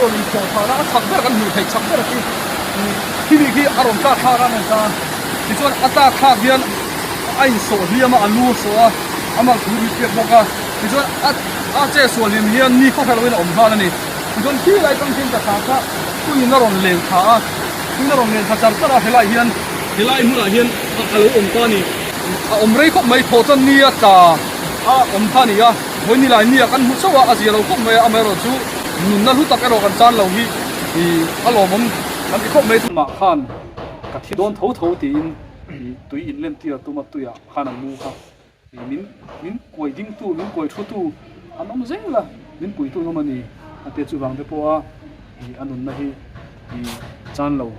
rawn inkhawh thla a, a chhak ber kan hmuh theih chhak ber khi khi mi khi a rawn tlak thlak a ni ta. Tichuan a tlak thlak hian a insawh hliam a, a lu a sawh a, a mal thu ri piak bawk a. Tichuan a a che sual hlim hian ni khaw hrelo in a awm nghal a ni. Tichuan khi lai tang khian ka thla kha tuiin a rawn leng thla a, tuiin a rawn leng thla char char a helai hian helai hmunah hian a lo awm ta a ni. A awm rei khawp mai, thawh chuan ni a tla a awm kha a ni a, vawi ni lai nia kan hmu chauh a, a zia lo khawp mai a, amaherawh chu nunna hlu tak erawh kan chan lo hi ih a lawmawm kan ti khawp mai. Mah khan ka thi dawn tho tho tiin ih tui in len tir a tum a, tuiah khan a mu kha ih min min kuai dingtu min kuai thutu an awm zel a, min puitu an awm a ni a tia chuvang te pawha ih a nunna hi ih chan lo.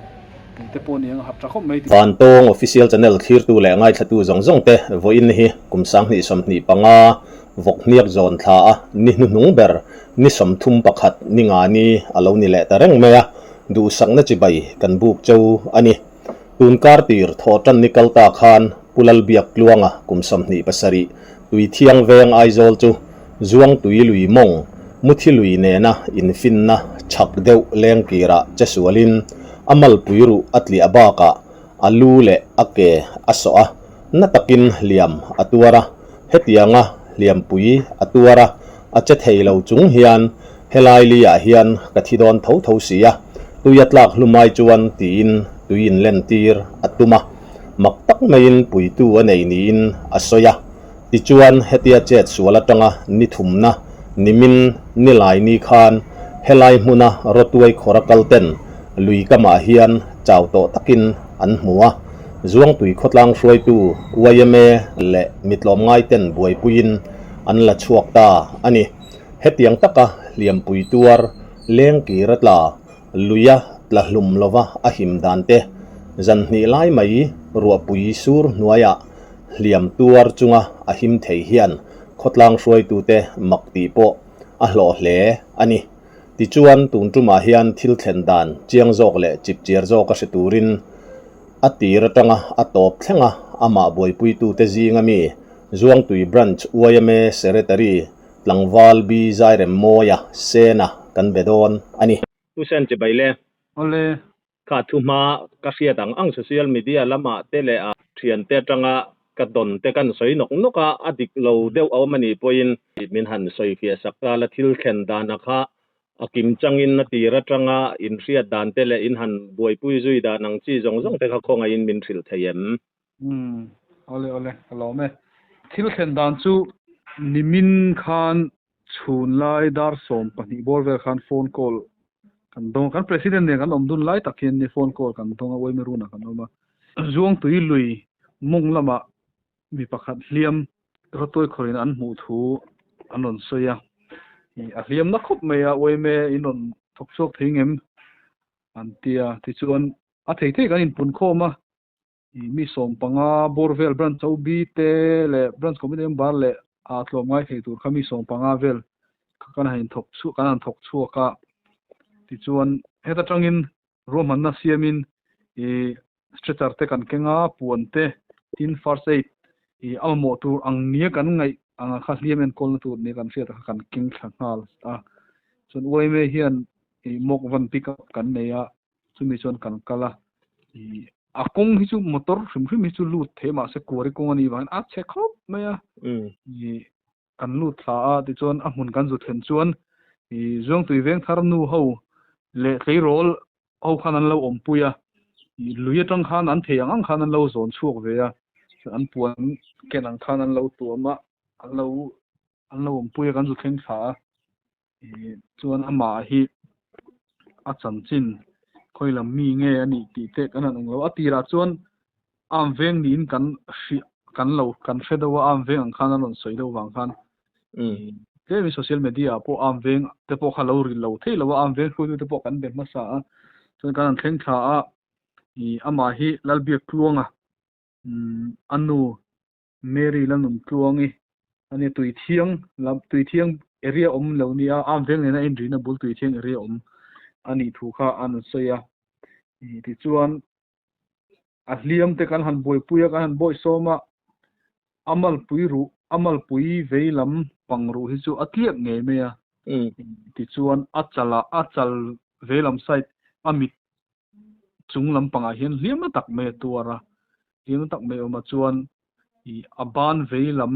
Vantawng Official Channel thlirtu leh ngaithlatu zawng zawng te vawiin hi kum 2025 vawk hniak zawn thla a ni hnuhnung ber ni 31 ni nga ni a lo ni leh ta reng mai a, duhsakna chibai kan buk cheu a ni. Tun kar tir thawhtan ni kal ta khan Pu Lalbiak Tluanga kum 27 Tuithiang veng Aizawl chu Zuangtui lui mawng muthi lui nena infinna chhak deuh lengkirah che sualin a malpui ruh a tliah bakah a lu leh a ke a sawh a, na takin hliam a tuar a. Hetianga hliampui a tuar a, a che thei lo chung hian helai liah hian ka thi dawn tho tho si a, tui a tlak hlumai chuan tiin tui inlentir a tum a, mak tak maiin puitu a nei niin a sawi a. Tichuan, hetia chet sual atanga ni thumna, nimin nilai ni khan helai hmuna rawtuai khawra kal ten lui kamah hian chau tawh takin an hmu a. Zuangtui khawtlang hruaitu yma leh mitlawmngai ten buaipuiin an la chhuak ta a ni. Hetiang taka hliampui tuar lengkir a tla, luia tla hlum lova a him dan te, zan hnih lai mai ruahpui sur hnuaiah Hliam tuar chunga a him thei hian khawtlang hruaitute mak tih pawh a hlawh hle a ni. Tichuan, tun tumah hian thil thlen dan chiang zawk leh chipchiar zawk a hre turin a tir atanga a tawp thlenga amah buaipuitute zinga mi Zuangtui Branch yma Secretary Tlangval B Zairemmawia Sena kan be dawn a ni. Pu Sen chibai le. Awle. Kha thu hma ka hriat ang ang social media lamah te leh a thiante atanga ka dawn te kan sawi nawk nawk a, a dik lo deuh a awm a nih pawhin min han sawi fiah sak ta la, thil thlen dana kha a kim changin a tir atanga in hriat dan te leh in han buaipui zui dan ang chi zawng zawng te kha khawngaihin min hrilh thei em? Umm awle awle ka lawm e. Thil thlen dan chu nimin khan Chhun lai dar 12 bawr vel khan phone call kan dawng a, kan president nen kan awm dun lai tak hian phone call kan dawng a, Uaime runah kan awm a. Zuangtui lui mawng lamah mi pakhat hliam rawtuai khawrin an hmuh thu an rawn sawi a, a hliam na khawp mai a, Uaime in rawn thawk chhuak thei ngem an ti a, tichuan a thei thei kan inpun khawm a, Mi 15 bawr vel branch OB te leh branch committee member leh a tlawm ngai thei tur kha mi 15 vel kha kan han inthawk chhuak kan han thawk chhuak a. Tichuan heta tangin ruahmanna siamin ih stretcher te kan keng a, puan te tin first aid ih a mamawh tur ang nia kan ngaih anga kha hliam enkawlna tur nia kan hriat kha kan keng thla nghal a. Chuan yma hian ih mawk van pick up kan nei a, chumi chuan kan kal a ih a kawng hi chu motor hrim hrim hi chu lut thei mahse kuari kawng a nih vangin a chhe khawp mai a ih kan lut thla a tichuan a hmun kan zu thlen chuan ih Zuangtui Vengthar nu ho leh tleirawl ho khan an lo awmpui a ih lui atang khan an thei ang ang khan an lo zawn chhuak ve a an puan ken ang khan an lo tuam a an lo an lo awmpui a kan zu thleng thla a. Ih chuan amah hi a chanchin khawi lam mi nge a nih tih te kan han eng lo. A tirah chuan am veng niin kan hria kan lo kan hre deuh a, am veng ang khan a rawn sawi deuh vang khan tlemin social media ah pawh am veng te pawh kha lo ri lo thei lo a, am veng hruaitu te pawh kan be hmasa a. Chuan kan han thleng thla a, ih amah hi Lalbiak Tluanga a nu Mary la nun tluang i a nia Tuithiang lam Tuithiang area awm lo nia Arm veng nena inrina bul Tuithiang area awm a nih thu kha an rawn sawi a. Tichuan a hliam te kan han buaipui a, kan han bawihsawm a, a malpui ruh a malpui vei lam pang ruh hi chu a tliak ngei mai a. Tichuan a chala a chal veilam side a mit chung lampangah hian hliam na tak mai a tuar a, hliam na tak mai a awm a chuan ih a ban veilam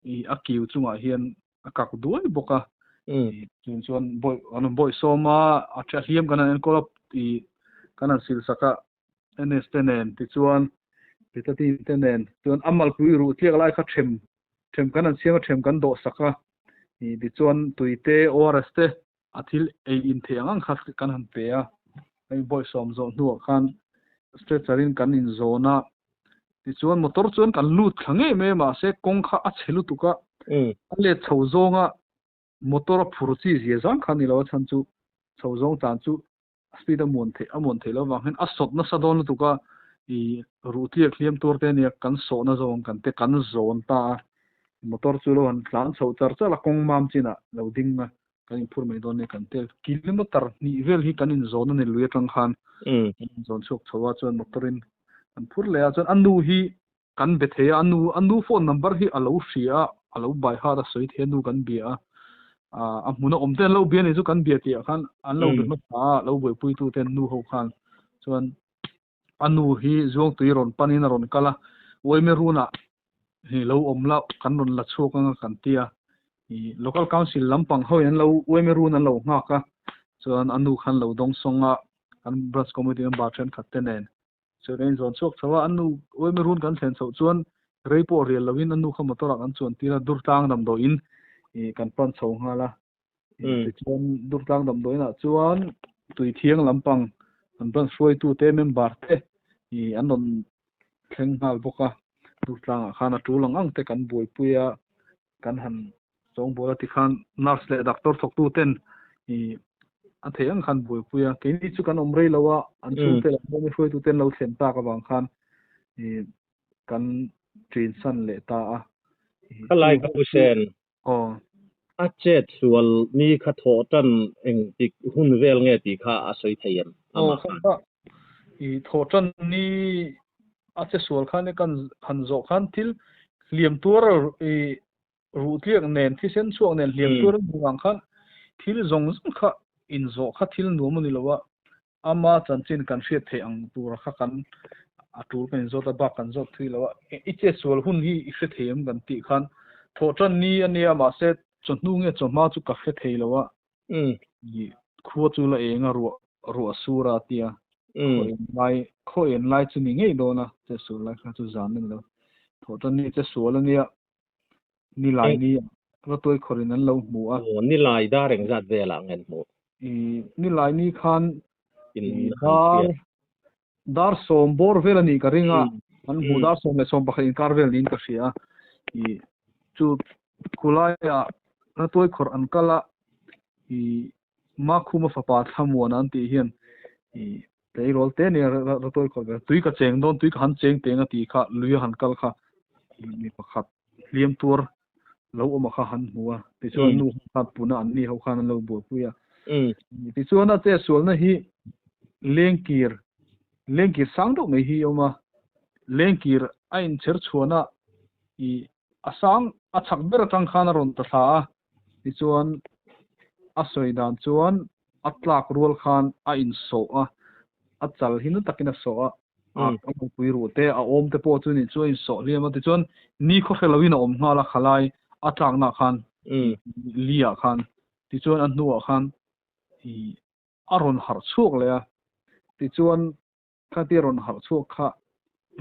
ih a kiu chungah hian a kak duai bawk a. Chung chuan bawi an rawn bawi sawm a, a hliam kan han enkawl a ih kan han sil sak a. NS te nen tichuan Peta team te nen chuan a malpui ruh tliak lai kha them them kan han siam a them kan dawh sak a ih tichuan tui te ORS te a thil ei in theih ang ang kha kan han pe a hei bawihsawm zawh hnuah khan stretcher in kan inzawn a tichuan motor chuan kan lut thla ngei mai a mahse kawng kha a chhe lutuk a a let chho zawnga motor a phur chi zia zang kha a ni lo a chhan chu chho zawng tlan chu a speed a muan theih a muan theih loh avang hian a sawt nasa dawn lutuk a, ih ruh tliak hliam tur te ania kan sawhna zawng kan te kan zawn ta a, motor chu lo han tlan chhoh char char a, kawng mam chinah lo ding a, kan inphur mai dawn nia kan tel. Kilometer hnih vel hi kan inzawn a ni lui atang khan kan inzawn chhuak chho a chuan motor in kan phur leh a chuan a nu hi kan be thei a, a nu a nu phone number hi a lo hria a, a lo by heart a sawi thei a nu kan bia a, ah a hmun a awm te an lo bia ni chu kan bia tih ah khan an lo be hmasa a, lo buaipui tu te nu ho khan chuan a nu hi Zuangtui rawn pan in a rawn kal a, Uaime runah hi lo awm la kan rawn la chhuak anga kan ti a, ih local council lampang ho in an lo Uaime run an lo nghak a, chuan a nu khan lo dawng sawng a, kan branch committee member thenkhat te nen. Chuan kan inzawn chhuak chho a, an nu Uaime run kan thlen chhoh chuan rei pawh rial loin an nu kha motor ah kan chuan tir a, Durtlang damdawiin ih kan pan chho nghal a. Tichuan Durtlang damdawiin ah chuan Tuithiang lampang an branch hruaitute member te ih an rawn thleng nghal bawk a. Durtlang ah khan a tul ang ang te kan buaipui a, kan han Sawngbawl a ti khan nurse leh doctor thawktu ten ih a theih ang khan buaipui a, keini chu kan awm rei lo a, an chhungte leh an awmi hruaitu ten lo thlen tak avang khan ih kan ṭin san leh ta a. Ka lai ka pu sen. Aw. A chet sual ni kha thawh tan engtik hun vel nge tih kha a sawi thei em? Aw, kha ih thawh tan ni a che sual khan kan han zawh khan thil hliam tuar ih Ruh tliak nen, thisen chhuak nen hliam tur an hmuh ang khan thil zawng zawng kha inzawh kha thil nuam a ni lo a, ama chanchin kan hriat theih ang tura kha kan a tul kan inzawt a, bak kan zawt thui lo a, i chetsual hun hi i hre thei em kan tih khan thawhtan ni a nia mahse chawhnu nge chawhma chu ka hre thei lo a, khua chu la eng a ruah ruah sur a tia khaw en lai khaw en lai chu ni ngei dawn a chetsual lai kha chu zan a ni lo, thawhtan ni chetsual a nia. Nilai ni Rawtuai khawrin an lo hmu a. Aw, nilai dar engzat velah nge an hmuh? Ih, nilai ni khan dar dar sawm bawr vel a nih ka ring a, an hmuh dar sawm leh sawm pakhat inkar vel niin ka hria a. Ih, chu khulaiah Rawtuai khawrh an kal a, ih, Makhuma fapa Thlamuana an tih hian ih tleirawl te nia Rawtuai khawrh ber tui ka cheng dawn tui ka han cheng teng a tih kha lui a han kal kha mi pakhat hliam tuar lo awm a kha han hmu a tichuan nu khan puna an ni ho khan an lo buaipui a tichuan a chetsualna hi lengkir lengkir sang deuh mai hi a awm a lengkir a inchher chhuana ih a sang a chhak ber atang khan a rawn ta thla a Tichuan a sawi dan chuan a tlak rual khan a insawh a, a chal hi na takin a sawh a, a mupui ruh te a awm te pawh chu nih chu a insawh hliam a, tichuan ni khaw hre loin a awm nghal a khalai a tlakna khan li ah khan tichuan a hnuah khan ih a rawn harh chhuak leh a, tichuan Khatia rawn harh chhuak kha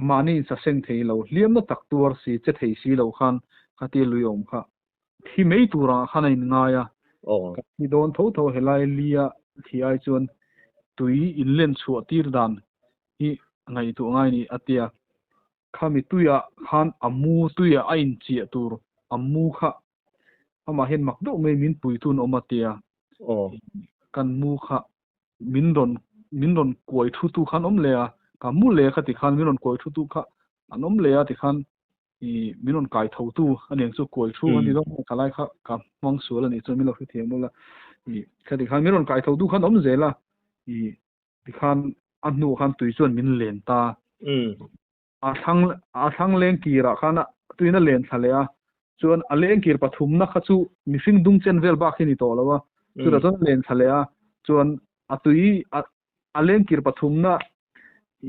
mahni insaseng thei lo, hliamna tak tuar si, che thei si lo khan khatia lui awm kha thi mai tur angah khan a inngai a. Ka thi dawn tho tho helai lia thi ai chuan tui inlen chhuah tir dan hi ngaihtuah ngai ni a tia. Khami tuiah khan a mu tuiah a inchiah tur a mu kha amah hian mak deuh mai min puitun awm a tia. Kan mu kha min rawn min rawn kuai thu tu khan awm leh a, ka mu leh kha tikhan min rawn kuai thu tu kha an awm leh a tikhan ih min rawn kai tho tu a niang chu kuai thu a ni dawn ka lai kha ka hmang sual a nih chuan min lo hrethiam ula ih kha tikhan min rawn kai tho tu khan awm zel a ih tikhan a hnuah khan tui chuan min len ta a thlang a thlang leng kirah khan tuin a len thla leh a. Chuan a leng kir pathumna kha chu mihring dung chen vel bak hi ni tawh lo a. Chutah chuan a len thla leh a. Chuan a tui a leng kir pathumna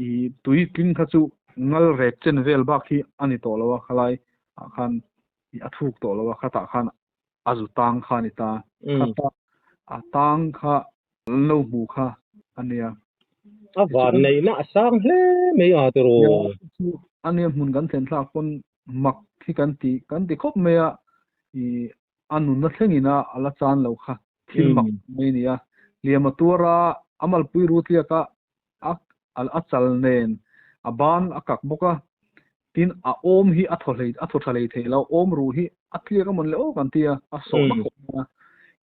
i tui tling kha chu ngal rek chen vel bak hi a ni tawh lo a. Khalai ah khan i a thuk tawh lo a. Khatah khan a zu tang kha a ni ta. Khata a tang kha an lo hmu kha a nia. A van neihna a sang hle mai a tiraw. Chu a nia hmun kan thlen thlak pawn mak hi kan ti kan ti khawp mai a, i a nunna thlengin a a la chan lo kha thil mak mai a ni a. Liam a tuar a, a malpui ru tliak a, a a chal nen a ban a kak bawk a, tin a awm hi a thaw hlei a thaw tha hlei thei lo, awm ruh hi a tliak a mawn le aw kan ti a, a sawh na khawp mai a,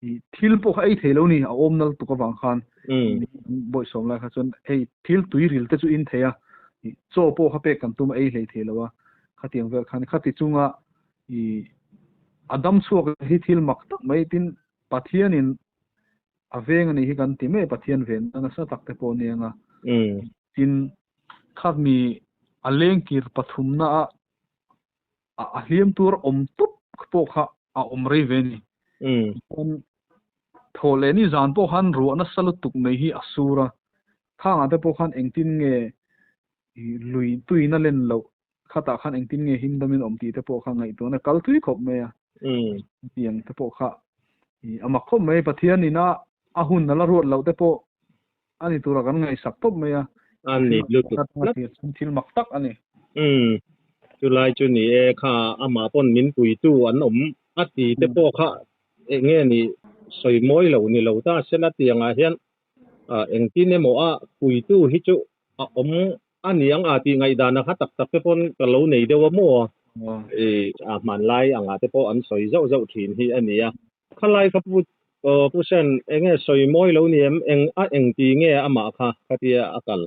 i thil pawh kha ei thei lo ni a awm nal tuk avang khan bawihsawm lai kha chuan hei thil tui ril te chu in thei a, i chaw pawh kha pek kan tum a ei hlei thei lo a, khatiang vel khan khati chunga i a dam chhuak hi thil mak tak mai tin Pathianin a veng a nih hi kan ti mai Pathian venna nasa tak te pawh aniang a. Tin, khami a lengkir pathumna a a hliam tur awm tawp pawh kha a awm rei ve a ni. Chuan thaw leh ni zan pawh khan ruah nasa lutuk mai hi a sur a, khangah te pawh khan engtin nge lui tuina len loh khatah khan engtin nge him damin awm tih te pawh kha ngaihtuahna kal tui khawp mai a. Tiang te pawh kha a mak khawp mai. Pathianin a a hun a la ruat loh te pawh a ni tura kan ngaihsak tawp mai a. A ni lutuk tlat. Thil mak tak a ni. Chulai chu ni e kha amah pawn min puitu an awm a ti te pawh kha eng nge ni sawi mawi lo ni lo ta sela tiangah hian engtin emaw a puitu hi chu a awm a niang a tih ngaihdan a kha tak tak te pawn ka lo nei deuh a maw i a hmanlai angah te pawh an sawi zauh zauh thin hi a ni a. Khalai kha pu Pu Sen eng nge sawi mawi lo ni em eng a eng ti nge amah kha khatia a kal?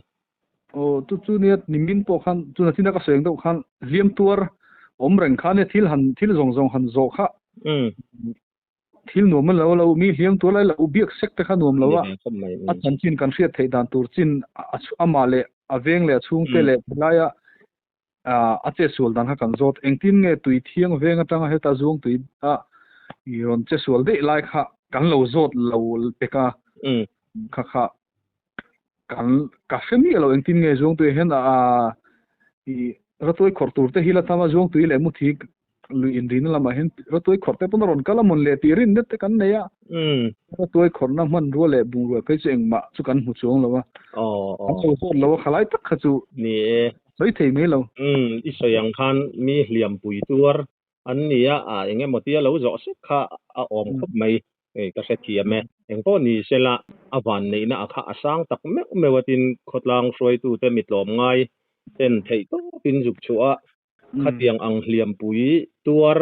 Aw chu chu nia nimin pawh khan chuna china ka sawi ang deuh khan hliam tuar awm reng kha nia thil han thil zawng zawng han zawh kha Thil nuam a lo lo, mi hliam tur lai lo biak sek te kha nuam lo a, a chanchin kan hriat theih dan tur chin amah leh a veng leh a chhungte leh helaia a chetsual dan kha kan zawt. Engtin nge tui thiang veng atanga heta zuang tui a rawn chetsual daih lai kha kan lo zawt lo pek a, kha kha kan ka hre miah lo engtin nge zuang tui hian a i ratuai khawrh tur te hi la tam a zuang tui leh muthi lui inrina lamah hian ratuai khawrh te pawn a rawn kal a mawn leh tih rin det te kan nei a ratuai khawrhna hmanrua leh bungrua phei chu engmah chu kan hmu chuang lo a kan lo zawt lo a khalai tak kha chu ni e sawi thei mai lo i sawi ang khan mi hliampui tuar An ni a, a eng emaw tia lo zawh sek kha a awm khawp mai, hei ka hrethiam e. Engpawh ni sela, a vanneihna a kha a sang tak meuh meuh a tin khawtlang hruaitute mi tlawm ngai ten theih tawpin zuk chhuah a, khatiang ang hliampui tuar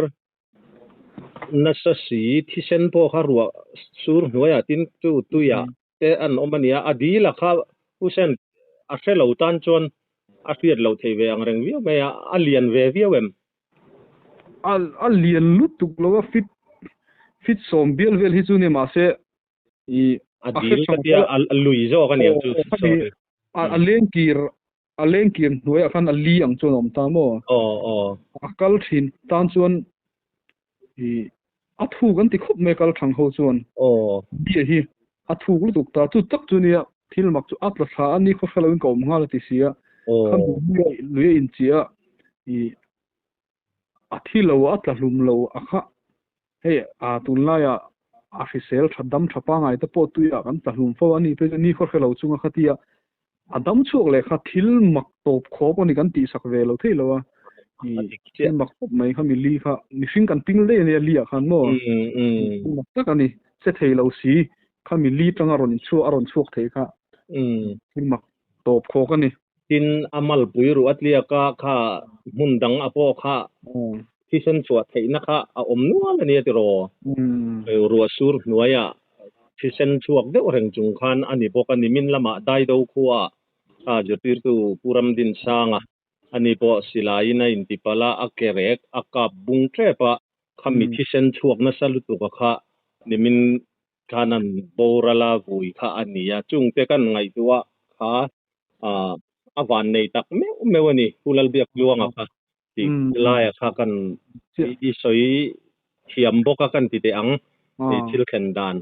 nasa si thisen pawh kha ruah sur hnuaiah tin chu tuiah te an awm a nia, a dil a kha Pu Sen a hre lo tan chuan a hriat loh theih ve ang reng viau mai a, a lian ve viau em? A a lian lutuk lo a, fit fit sawm bial vel hi chu ni mahse i a dil ka tia a lui zawk a niang chu sorry. A leng kir a leng kir hnuaiah khan a li ang chuan a awm ta maw? Aw aw. A kal thin tan chuan i a thuk an ti khawp mai kal thang ho chuan. Aw. Bia hi a thuk lutuk ta chu tak chu nia thil mak chu a tla thla a ni khaw hre loin ka awm nghal a ti si a. Aw. Kha lui a inchiah a i A thi lo, a tla hlum lo a kha. Hei a tunlaiah a hrisel tha dam tha pangai te pawh tuiah kan tla hlum fo a ni phei chuan ni khaw hre lo chunga kha tia a dam chhuak leh kha thil mak tawp khawp a ni kan tihsak ve lo thei lo a. I thil mak khawp mai kha mi li kha mihring kan ping daih a nia li ah khan maw thil mak tak a ni che thei lo si kha mi li tanga rawn inchhuak a rawn chhuak thei kha thil mak tawp khawk a ni. Tin, a malpui ruh a tliak a, kha hmun dang a pawh kha thisen chhuah theihna kha a awm nual a nia tiraw? Ruah sur hnuaiah thisen chhuak deuh reng chung khan a ni bawk a ni. Min lamah Daido khuaah kha zirtirtu Pu Ramdinsanga a ni pawh silaiin a intipalh a, a ke rek a kap bung tep a, khami thisen chhuak nasa lutuk a kha nimin Khan an boral a vui kha a ni a, chungte kan ngaihtuah kha a van nei tak meuh meuh a ni, Pu Lalbiak Tluanga kha tih laia kha kan chiah. I sawi thiam bawk a kan ti teh ang i thil thlen dan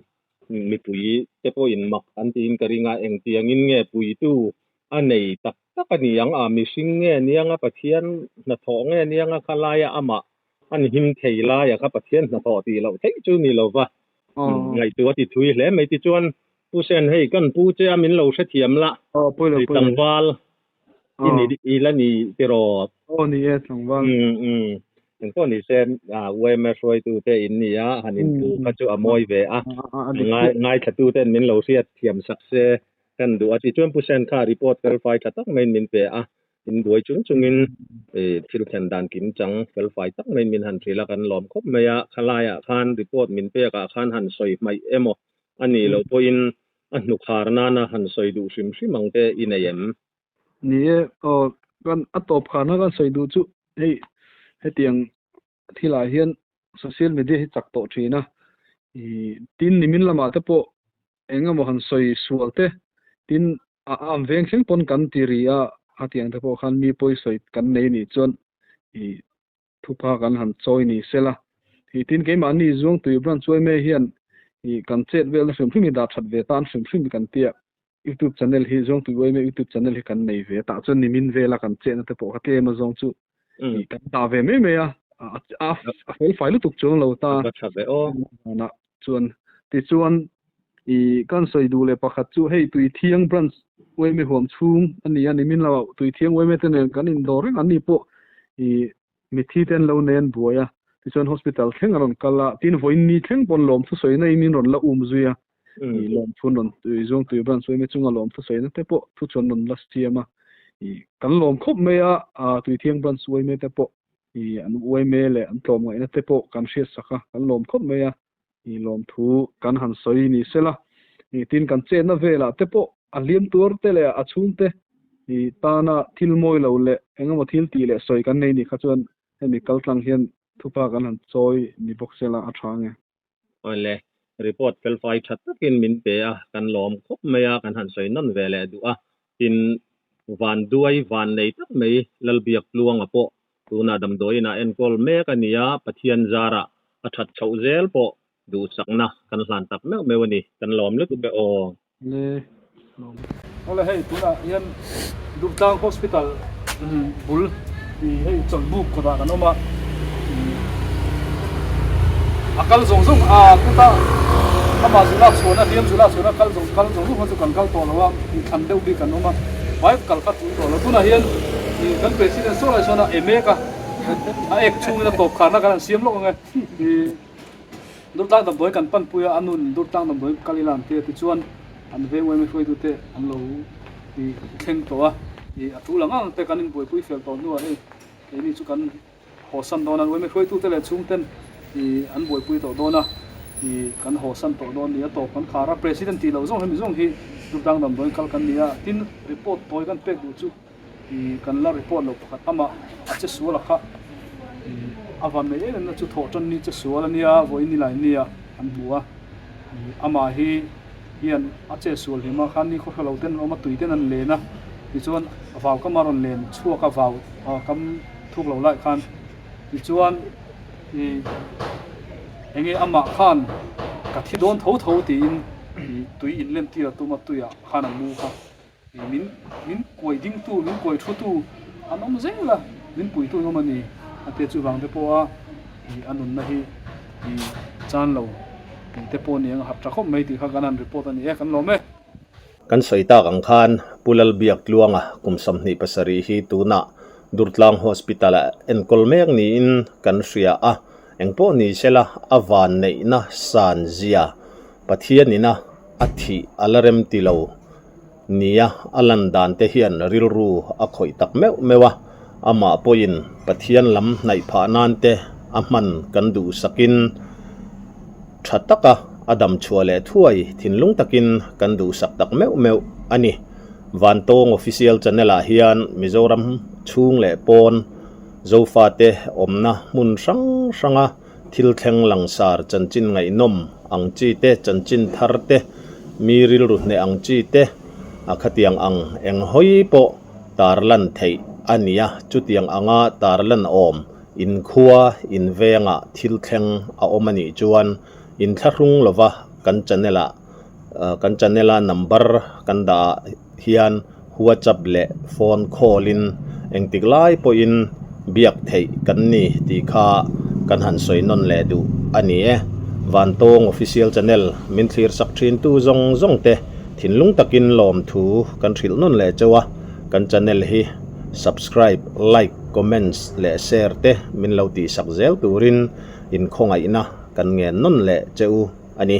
mipui te pawhin mak an tiin ka ring a, engtiangin nge puitu a nei tak tak a ni ang a, mihring nge niang a, Pathian hnathawh nge niang a, khalaia amah an him thei laia kha Pathian hnathawh tih loh theih chu ni lo va, ngaihtuah a ti thui hle mai. Tichuan, Pu Sen, hei kan pu che a min lo hrethiam la, hei tlangval i ni i la ni tiraw? Aw ni e, tlangval. Umm umm, engpawh ni se yma hruaitute in ni a, han inpu kha chu a mawi ve a, ngaithlatuten min lo hriat thiam sak se kan duh a. Tichuan Pu Sen kha report felfai tha tak maiin min pe a, in buai chung chungin thil thlen dan kim chang felfai tak maiin min han hrilh a, kan lawm khawp mai a. Khalaiah khan report min pekah khan han sawi hmaih emaw a nih loh pawhin a hnukhar nana han sawi duh hrim hrim ang te i nei em? Ni e, aw kan a tawp kharna kan sawi duh chu hei hetiang thilah hian social media hi chak tawh thin a, ih tin nimin lamah te pawh eng emaw han sawi sual te tin a am veng thleng pawn kan ti ri a, hetiang te pawh khan mi pawi sawi kan nei nih chuan ih Thupa kan han chawi ni sela, ih tin keimahni Zuangtui branch uaime hian ih kan chet velna hrim hrim hi dah that ve tan hrim hrim kan tia YouTube channel hi Zuangtui uaime YouTube channel hi kan nei ve tah chuan nimin vela kan chetna te pawh kha tlem a zawng chu ih kan dah ve mai mai a, a a fel fai lutuk chuang lo ta chuan tichuan ih kan sawi duh leh pakhat chu hei Tuithiang branch uaime huam chhung a ni a nimin lo Tuithiang uaime te nen kan indawr reng an ni pawh ih mithi te an lo nei an buai a tichuan hospital thleng a rawn kal a tin vawiin ni thleng pawn lawm thusawina in min rawn la um zui a ih lawm thun rawn Zuangtui branch uaime chunga lawm thusawina te pawh thu chuan rawn la siam a ih kan lawm khawp mai a Tuithiang branch uaime te pawh I an uaime leh an tlawmngaihna te pawh kan hriat sak a, kan lawm khawp mai a, i lawmthu kan han sawi ni sela, i tin kan chetna velah te pawh a hliam tuar te leh a chhungte i tana thil mawi lo leh eng emaw thil tih leh sawi kan nei nih kha chuan hemi kaltlang hian thupa kan han chawi ni bawk sela a tha nge. Awle, report felfai tha takin min pe a, kan lawm khawp mai a, kan han sawi nawn ve leh duh a, tin van duai van nei tak mai Lalbiak Tluanga pawh tunah damdawiin ah enkawl mek a ni a, Pathian zarah a that chhoh zel pawh duhsakna kan hlan tak meuh meuh a ni, kan lawm lutuk e aw. Le lawm. Awle hei tunah hian Duhtlang Hospital bul tih hei chawlhbuk kawtah kan awm a, a kal zawng zawng a kuta amah zu lak chhuahna hliam zu lak chhuahna kal zawng kal zawng zawng kha chu kan kal tawh lo a, thlan deuh bik kan awm a, vai kal kha tul tawh lo. Tunah hian kan President saw lai sawn a e mek a, a ek chhungin a tawp kharna kan han siam lawk ang e. Durtlang damdawi kan panpui a, a nun Durtlang damdawi kal ila an ti a, tichuan an veng uaimi hruaitute an lo i thleng tawh a, i a tul ang ang te kan inbuaipui fel tawh hnuah hei keini chu kan hawsan dawn a, uaimi hruaitute leh chhungten i an buaipui tawh dawn a, i kan hawsan tawh dawn ni a tawp kan khar a, President tih loh zawng hemi zawng hi Durtlang damdawiin kal kan ni a, tin report tawi kan pek duh chu. I kan la report loh pakhat amah a che sual a kha i a van nei em em na chu thawh tan ni che sual a nia vawiin ni lai nia an hmu a i amah hi hian a che sual hlim a khan ni khaw hre lo ten an awm a tui ten an len a tichuan vau kam a rawn len chhuak a vau kam thuk lo lai khan tichuan i enge amah khan ka thi dawn tho tho tiin i tui inlen tir a tum a tuiah khan a mu kha. Min min kuai dingtu, min kuai thutu an awm zel a, min puitu an awm a ni. A tia chuvang te pawha ih a nunna hi ih chan lo tih te pawh ni ang a harh tha khawp mai tih kha kan han report a ni e, kan lawm e. Kan sawi tak ang khan Pu Lalbiak Tluanga kum 27 hi tunah Durtlang Hospital ah enkawl mek niin kan hria a, engpawh ni sela a vanneihna san zia Pathianina a thih a la rem ti lo nia a lan dan te hian rilru a khawih tak meuh meuh a, amah pawhin Pathian lam hnaih phah nan te a hman kan duhsakin tha taka a dam chhuah leh thuai thinlung takin kan duhsak tak meuh meuh a ni. Vantawng Official Channel ah hian Mizoram chhung leh pawn Zofate awmna hmun hrang hranga Thil thleng langsar chanchin ngaihnawm ang chi te, chanchin thar te, mi rilru hneh ang chi te, a khatiang ang eng hawi pawh tarlan theih a ni a, chutiang anga tarlan awm In khua, in vengah thil thleng a awm a nih chuan inthlahrung lova kan channel ah kan channel a number kan dah ah hian WhatsApp leh phone call in engtik lai pawhin biak theih kan ni tih kha kan han sawi nawn leh duh a ni e. Vantawng Official Channel min thlir sak thin tu zawng zawng te thinlung takin lawmthu kan hrilh nawn leh chauh a, kan channel hi subscribe, like, comments leh share te min lo tihsak zel turin inkhawngaihna kan ngen nawn leh che u a ni.